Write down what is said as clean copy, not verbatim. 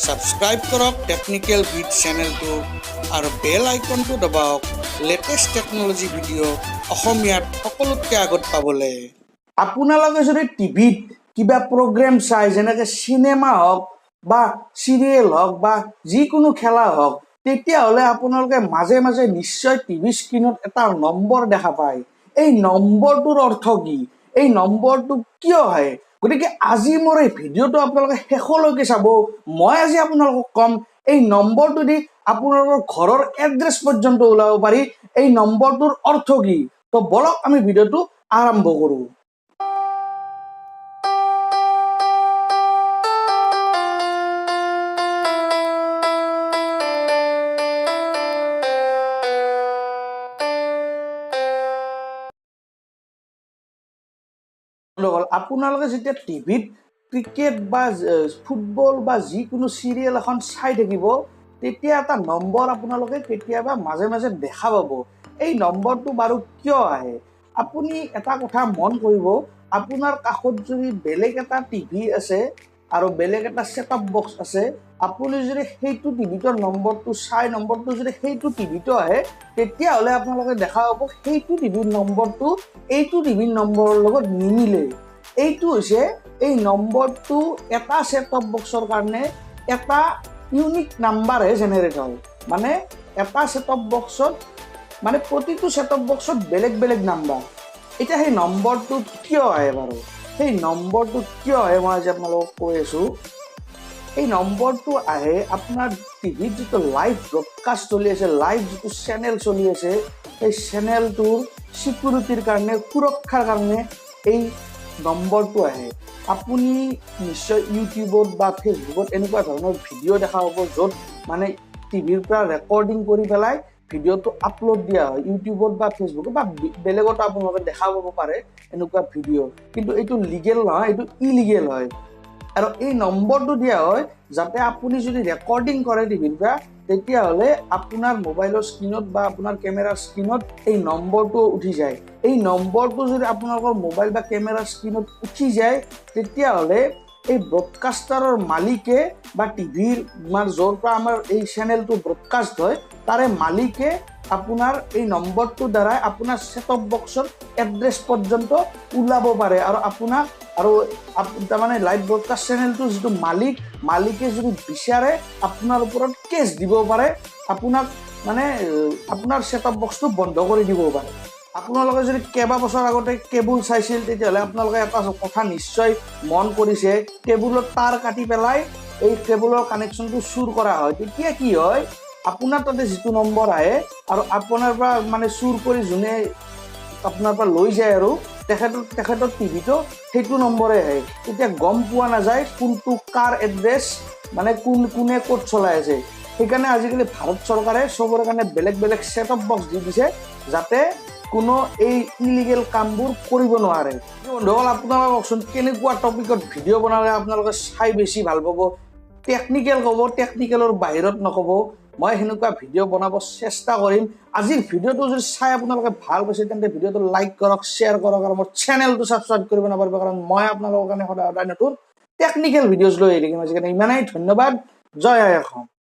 Subscribe কৰক technical beet চেনেলটো আৰু বেল আইকনটো দবাওক লেটেষ্ট টেকন'লজি ভিডিঅ' অসমীয়াত সকলোতকৈ আগত পাবলৈ। আপোনালোকে যদি টিভিত কিবা প্ৰগ্ৰেম চাই, যেনেকৈ চিনেমা হওক বা চিৰিয়েল হওক বা যিকোনো খেলা হওক, তেতিয়াহ'লে আপোনালোকে মাজে মাজে নিশ্চয় টিভি স্ক্ৰীণত এটা নম্বৰ দেখা পায়। এই নম্বৰটোৰ অৰ্থ কি? এই নম্বৰটো কিয় আহে? গতিকে আজি মোৰ এই ভিডিঅ'টো আপোনালোকে শেষলৈকে চাব। মই আজি আপোনালোকক ক'ম, এই নম্বৰটো দি আপোনালোকৰ ঘৰৰ এড্ৰেছ পৰ্যন্ত ওলাব পাৰি। এই নম্বৰটোৰ অৰ্থ কি? তো বলক, আমি ভিডিঅ'টো আৰম্ভ কৰোঁ। বন্ধুসকল, আপোনালোকে যেতিয়া টিভিত ক্ৰিকেট বা ফুটবল বা যিকোনো চিৰিয়েল এখন চাই থাকিব, তেতিয়া এটা নম্বৰ আপোনালোকে কেতিয়াবা মাজে মাজে দেখা পাব। এই নম্বৰটো বাৰু কিয় আহে? আপুনি এটা কথা মন কৰিব, আপোনাৰ কাষত যদি বেলেগ এটা টিভি আছে আৰু বেলেগ এটা ছেটআপ বক্স আছে, আপুনি যদি সেইটো টিভিটোৰ নম্বৰটো চাই, নম্বৰটো যদি সেইটো টিভিটো আহে, তেতিয়াহ'লে আপোনালোকে দেখা পাব সেইটো টিভিৰ নম্বৰটো এইটো টিভিৰ নম্বৰৰ লগত নিমিলে। এইটো হৈছে, এই নম্বৰটো এটা ছেটআপ বক্সৰ কাৰণে এটা ইউনিক নাম্বাৰহে জেনেৰেট হয়। মানে এটা ছেটআপ বক্সত, মানে প্ৰতিটো ছেটআপ বক্সত বেলেগ বেলেগ নাম্বাৰ। এতিয়া সেই নম্বৰটো কিয় আহে বাৰু? সেই নম্বৰটো কিয় আহে, মই আজি আপোনালোকক কৈ আছোঁ। এই নম্বৰটো আহে, আপোনাৰ টিভিত যিটো লাইভ ব্ৰডকাষ্ট চলি আছে, লাইভ যিটো চেনেল চলি আছে, সেই চেনেলটোৰ ছিকিউৰিটিৰ কাৰণে, সুৰক্ষাৰ কাৰণে এই নম্বৰটো আহে। আপুনি নিশ্চয় ইউটিউবত বা ফেচবুকত এনেকুৱা ধৰণৰ ভিডিঅ' দেখা পাব, য'ত মানে টিভিৰ পৰা ৰেকৰ্ডিং কৰি পেলাই ভিডিঅ'টো আপলোড দিয়া হয় ইউটিউবত বা ফেচবুকত বা বেলেগতো আপোনালোকে দেখা পাব পাৰে এনেকুৱা ভিডিঅ'। কিন্তু এইটো লিগেল নহয়, এইটো ইলিগেল হয়। আৰু এই নম্বৰটো দিয়া হয় যাতে আপুনি যদি ৰেকৰ্ডিং কৰে টিভিৰ পৰা, তেতিয়াহ'লে আপোনাৰ মোবাইলৰ স্ক্ৰীণত বা আপোনাৰ কেমেৰাৰ স্ক্ৰীণত এই নম্বৰটো উঠি যায়। এই নম্বৰটো যদি আপোনালোকৰ মোবাইল বা কেমেৰাৰ স্ক্ৰীণত উঠি যায়, তেতিয়াহ'লে এই ব্ৰডকাষ্টাৰৰ মালিকে বা টিভিৰ মানে য'ৰ পৰা আমাৰ এই চেনেলটো ব্ৰডকাষ্ট হয়, তাৰে মালিকে আপোনাৰ এই নম্বৰটোৰ দ্বাৰাই আপোনাৰ ছেটআপ বক্সৰ এড্ৰেছ পৰ্যন্ত ওলাব পাৰে। আৰু আপোনাক আৰু তাৰমানে লাইভ ব্ৰডকাষ্ট চেনেলটোৰ যিটো মালিক, মালিকে যদি বিচাৰে আপোনাৰ ওপৰত কেছ দিব পাৰে, আপোনাক মানে আপোনাৰ ছেটআপ বক্সটো বন্ধ কৰি দিব পাৰে। আপোনালোকে যদি কেইবা বছৰ আগতে কেবুল চাইছিল, তেতিয়াহ'লে আপোনালোকে এটা কথা নিশ্চয় মন কৰিছে, কেবুলত তাঁৰ কাটি পেলাই এই কেবুলৰ কানেকশ্যনটো চুৰ কৰা হয়। তেতিয়া কি হয়, আপোনাৰ তাতে যিটো নম্বৰ আহে আৰু আপোনাৰ পৰা মানে চুৰ কৰি যোনে আপোনাৰ পৰা লৈ যায় আৰু তেখেতৰ টিভিটো সেইটো নম্বৰে আহে। তেতিয়া গম পোৱা নাযায় কোনটো কাৰ এড্ৰেছ, মানে কোনে ক'ত চলাই আছে। সেইকাৰণে আজিকালি ভাৰত চৰকাৰে চবৰে কাৰণে বেলেগ বেলেগ ছেটআপ বক্স দি দিছে, যাতে কোনো এই ইলিগেল কামবোৰ কৰিব নোৱাৰে। বন্ধুসকল, আপোনালোকে কওকচোন, কেনেকুৱা টপিকত ভিডিঅ' বনালে আপোনালোকে চাই বেছি ভাল পাব? টেকনিকেল ক'ব, টেকনিকেলৰ বাহিৰত নক'ব। মই সেনেকুৱা ভিডিঅ' বনাব চেষ্টা কৰিম। আজিৰ ভিডিঅ'টো যদি চাই আপোনালোকে ভাল পাইছে, তেন্তে ভিডিঅ'টো লাইক কৰক, শ্বেয়াৰ কৰক আৰু মোৰ চেনেলটো ছাবস্ক্ৰাইব কৰিব নাপাহৰিব, কাৰণ মই আপোনালোকৰ কাৰণে সদায় সদায় নতুন টেকনিকেল ভিডিঅ'জ লৈ আহি থাকিম। আজিৰ কাৰণে ইমানেই, ধন্যবাদ। জয় আই অসম।